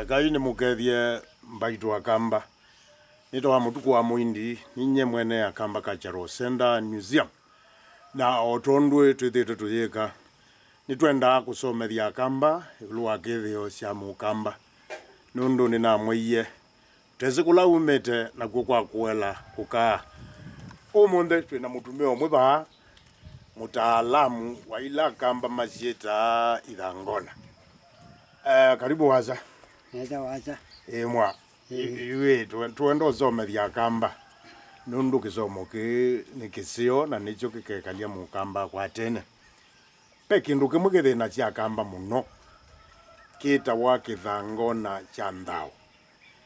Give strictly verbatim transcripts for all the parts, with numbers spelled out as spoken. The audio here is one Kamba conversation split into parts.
Ngai nĩmũkethye mbaitũ Akamba. Nĩtawa Mũtuku wa Mũindi, ninyie mwene Akamba Cultural Center and Museum. Na o tondũ twĩthĩĩtwe tũyĩka, nĩtwendaa kũsomethya Akamba ĩũlũ wa kĩthĩo kya Mũkamba, nũndũ nĩnamwĩie, ũtesĩ kũla umĩte nakw'o kwa kũela kũkaa. Ũmũnthĩ twĩ na mũtumĩa ũmwe vaa, mũtaalamu wa ila Akamba masyĩtaa ithangona. Eh, karibu wasa. Nesa wasa. Ĩĩ mwa. Ĩĩ. Ĩ-, ĩ-, ĩ-, tũe-, tũenda ũsomethya Akamba, nũndũ kĩsomo kĩĩ nĩ kĩseo na nĩkyo kĩkekalya Mũkamba kwa tene. Ve kĩndũ kĩmwe kĩthĩnasya Akamba mũno, kĩtawa kĩthangona kya nthao.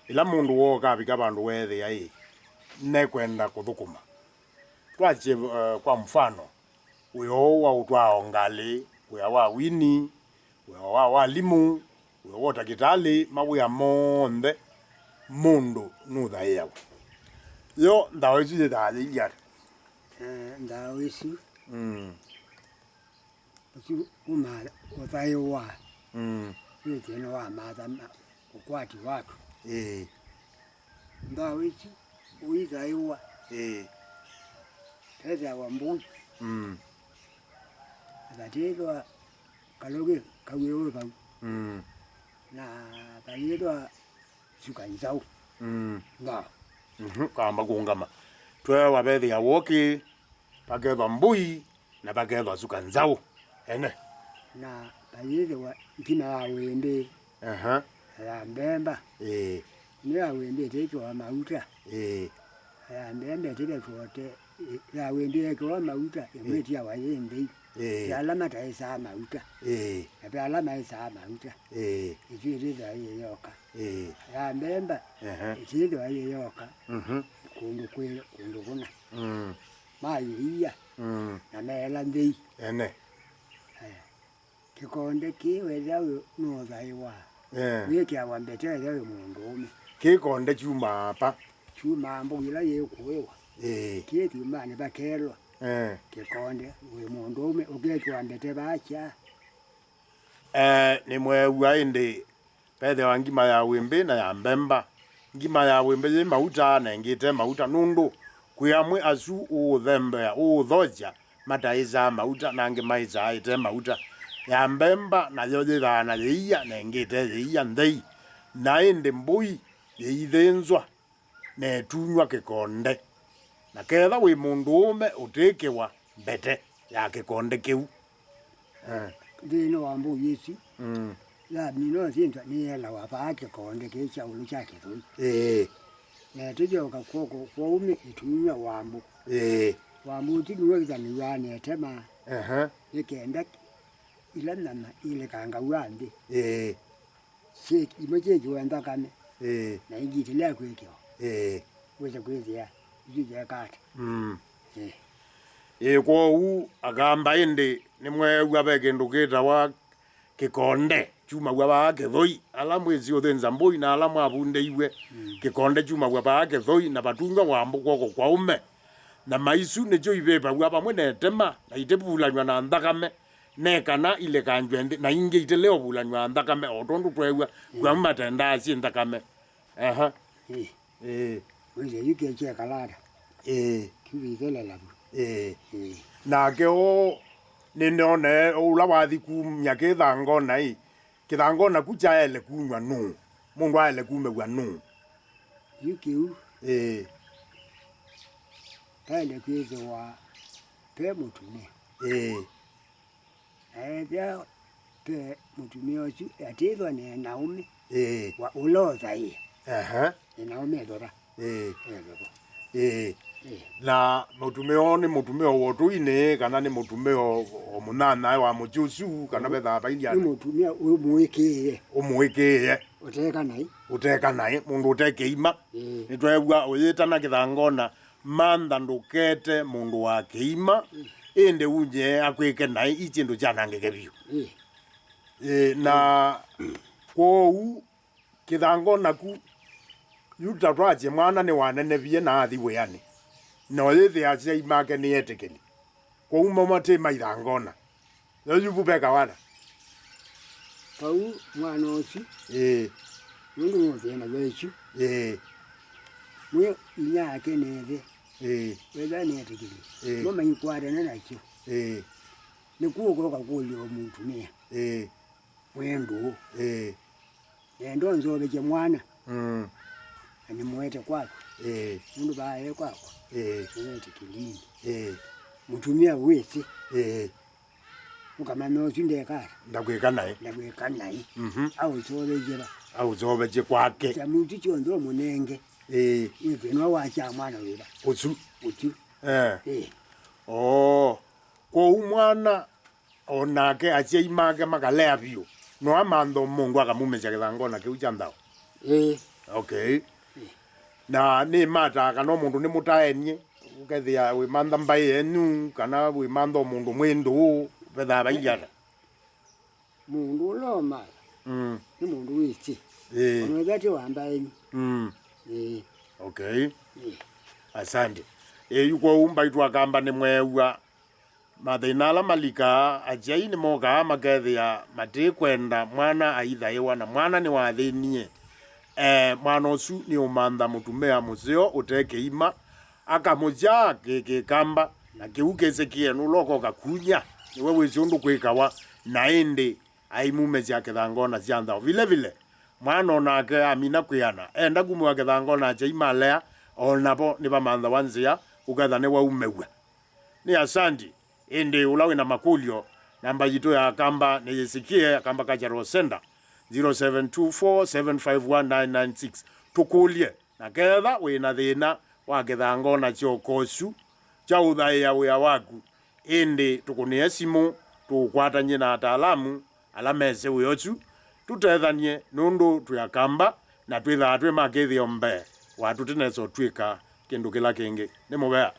Ĩla mũndũ wooka avika vandũ weethĩa ĩ, nekwenda kũthũkũma. Twasye, eh, kwa mfano, wĩa ũũ wa ũtwaa o ngalĩ, wĩa wa wini, wĩa wa walimũ, wĩa wa ũtakĩtalĩ, mawĩa monthe, mũndũ nũthaĩawa. Yo nthao ĩsu yĩthaa yĩilyĩ ata? Eh, nthao ĩsu. Mm. Ũsu uma ũthaĩwa. Mm. Wĩ thĩna wa matha ma ũkwati waku. Ĩĩ. Nthao ĩsu ũithaĩwa. Ĩĩ. Vethĩawa mbũi. Mm. Na vatĩthwa kalũgĩ kawĩwe vau. Mm. Na vayĩthwa suka nzaũ. Mm. Nthao. Mhm, kamba kũngama. Tweewa vethĩawa ũkĩ, vakethwa mbũi, na vakethwa suka nzaũ. Ene. Na vayĩthĩwa ngima ya wĩmbĩ. Aha. Na ya mbemba. Ĩĩ. Ĩno ya wĩmbĩ ĩtĩkĩwa mauta. Ĩĩ. Na ya mbemba ĩtĩkĩwa te, ya wĩmbĩ yekĩwa mauta, ĩmwe ĩtiawa yĩ nthei. Ĩĩ. Ve ala mataĩsaa mauta. Ĩĩ. Na ve ala maĩsaa mauta. Ĩĩ. Ĩsu ĩtĩthĩwa yĩ yoka. Ĩĩ. Ya mbemba, aha, ĩtĩthĩwa yĩ yoka. Mhm. Kũndũ kwĩ, kũndũ kũna. Mm. Mayĩia. Mm. Na meela nthei. Ene. Eh. Kĩkonde kĩĩ wethĩa wĩ nũthaĩwa. Eh. Wĩkĩawa mbete wethĩa wĩ mũndũũme. Kĩkonde kyumaa va? Kyumaa mbũi ĩla yĩkũĩwa. Ĩĩ. Kĩĩ kyumanĩ vakelwa. Eh. Kĩkonde wĩ mũndũũme ũkekĩwa mbete vakya. Eh, nĩmweew'a ĩndĩ vethĩawa ngima ya wĩmbĩ na ya mbemba. Ngima ya wĩmbĩ yĩ mauta na ĩngĩ ĩte mauta, nũndũ kwĩ amwe asu ũũthembea, ũũthokya, mataĩsaa mauta, na angĩ maĩsaa ĩte mauta. Ya mbemba nayo yĩthaa na yĩia, na ĩngĩ ĩte yĩia nthei. Na ĩndĩ mbũi yĩithĩnzwa na ĩtunyw'a kĩkonde. Na ketha wĩ mũndũũme ũtĩkĩwa mbete ya kĩkonde kĩu. Eh. Nthĩnĩ wa mbũi ĩsu, mm, yamina ũsindwa nĩyelawa vaa kĩkonde kĩĩ kya ũlũ kya kĩthũi. Ĩĩ. Na ĩtĩthyoka kw'oko kwoumĩ ĩtunyw'a wambũ. Ĩĩ. Wambũ ũsu nĩw'o wĩthanĩw'a nĩ ĩtema. Aha. Nĩ kenda ila nyama ilekangaw'a nthĩ. Ĩĩ. Syĩ-, imwe syĩkĩwe nthakame, ĩĩ, na ingĩ itilea kwĩkĩwa. Ĩĩ. Wĩse kwĩthĩa isu ikyeka ata. Mm. Ĩĩ. Ĩĩ, kwoou Akamba ĩndĩ nĩmweew'a ve kĩndũ kĩtawa kĩkonde kyumaw'a vaa kĩthũi. Ala mwĩsĩ ũthĩnza mbũi na ala mwavundĩiw'e, mm, kĩkonde kyumaw'a vaa kĩthũi na vatunyw'a wambũ kw'oko kwaũme. Nyama isu nĩsyo ivĩvaw'a vamwe na ĩtema na itĩvulanw'a na nthakame. Ne kana ilekanjwe nthĩ, na ingĩ itĩle ũvulanw'a nthakame, o tondũ tweew'a, mm, kwĩ amwe matendaa syĩ nthakame. Aha. Ĩĩ. Ĩĩ. Wĩsĩ yu kĩkyekalata. Ĩĩ. Kĩu kĩithelela vu. Ĩĩ. Ĩĩ. Nake ũũ nĩnonee ũla wathi kumya kĩthangona ĩ, kĩthangona ku kyaele kunyw'a nũũ? Mũndũ aele kumĩw'a nũũ? Yu kĩu. Ĩĩ. Vaele kwĩthĩwa ve mũtumĩa. Ĩĩ. Na ethĩa ve mũtumĩa ũsu atĩthwa nĩ naũme, ĩĩ, wa ũla ũthaĩe. Aha. Nĩ naũme ethova. Ĩĩ. Ethova. Ĩĩ. Ĩĩ. Na mũtumĩa ũũ nĩ mũtumĩa wa ũtũinĩ, kana nĩ mũtumĩa o, o mũnyanyae wa mũsyĩ ũsu, kana, mm, vethaa vailye nĩ ata? Mũtumĩa ũmũĩkĩĩe. Ũmũĩkĩĩe. Ũteka naĩ. Ũteka naĩ, mũndũ ũte kĩima. Ĩĩ. Nĩtweew'a ũyĩtana kĩthangona, mantha ndũkete mũndũ wa kĩima, mm, ĩndĩ unyie akwĩke naĩ i syĩndũ syanangĩke vyũ. Ĩĩ. Ĩĩ, na kwoou kĩthangona ku, yu ta twasye mwana nĩwanenevie na athi wĩanĩ, na ũyĩthĩa asyai make nĩ etĩkĩli, kwoou mo matĩ ma ithangona. Yo yu vu veka wana. Vau mwana ũsu, ĩĩ, Nũndũ nũthĩnaw'a ĩkyu. Ĩĩ. Mwĩ inyia ake nĩthe. Ĩĩ. Wĩthwa nĩetĩkĩli. Ĩĩ. Mo maikwatana nakyo. Ĩĩ. Nĩkũũka ũkakũlya o mũtumĩa. Ĩĩ. Mwĩ ndũũ. Ĩĩ. Nenda ũnzovekye mwana. Mm. Na nĩmũete kwaku. Ĩĩ. Nũndũ vaa e kwakwa. Ĩĩ. Nĩwetĩkĩlini. Ĩĩ. Mũtumĩa wĩsĩ. Ĩĩ. Ũkamanya ũsu ndekala. Ndakwĩka naĩ. Ndakwĩka naĩ. Mhm. Aũsovekye va. Aũsovekye kwake. Kyamutu kyonthe ũmũnenge. Ĩĩ. Nĩthĩnwa wakya mwana wĩva. Ũsu. Ũsu. Eh. Ĩĩ. Oo. Kwoou mwana o nake asyai make makalea vyũ, no amantha mũndũ akamumĩsya kĩthangona kĩu kya nthao. Ĩĩ. Okay. Ĩĩ. Na nĩ mataa kana o mũndũ nĩ mũtaenie, ũkethĩa wĩmantha mbaĩ yenyu, kana wĩmantha o mũndũ mwĩ ndũũ, vethaa vailyana. Mũndũ ũla ũmala Mm. nĩ mũndũ wĩsĩ. Ĩĩ. Ona ethwa ti wa mbaĩ yenyu. Mm. Ĩĩ. Okay. Ĩĩ. Asante. Ĩĩ, yu kwoou mbaitũ Akamba nĩmweew'a mathĩna ala malikaa, asyai nĩmokaa makethĩa matĩkwenda mwana aithaĩwa, na mwana nĩwathĩnie. Eh, mwana ũsu nĩũmantha mũtumĩa mũseo ũte kĩima, akamũsyaa kĩ Kĩkamba, na kĩu kĩsĩkĩe nũla ũkoka kunya, nĩwe wĩsĩ ũndũ kwĩkawa, na ĩndĩ aimumĩsya kĩthangona sya nthao. Vile vile, mwana o nake amina kwĩana, enda kumĩwa kĩthangona asyai malea, o navo nĩvamanthawa nzĩa, ũketha nĩwaumew'a. Nĩ asanti, ĩndĩ ũla wĩ na makũlyo, namba yitũ ya Akamba nĩyĩsĩkĩe, Akamba Cultural Center, zero seven two four seven five one nine nine six. Tũkũlye, na ketha wĩ na thĩna wa kĩthangona kya ũkosu kya ũthaĩa wĩa waku, ĩndĩ tũkũnĩe simũ, tũũkwatany'e na ataalamu ala mesĩ wĩa ũsu, tũtethany'e, nũndũ twĩ Akamba na twĩthaa twĩ ma kĩthĩo mbee wa tũtinesa ũtw'ĩka kĩndũ kĩla kĩngĩ. Nĩ mũvea.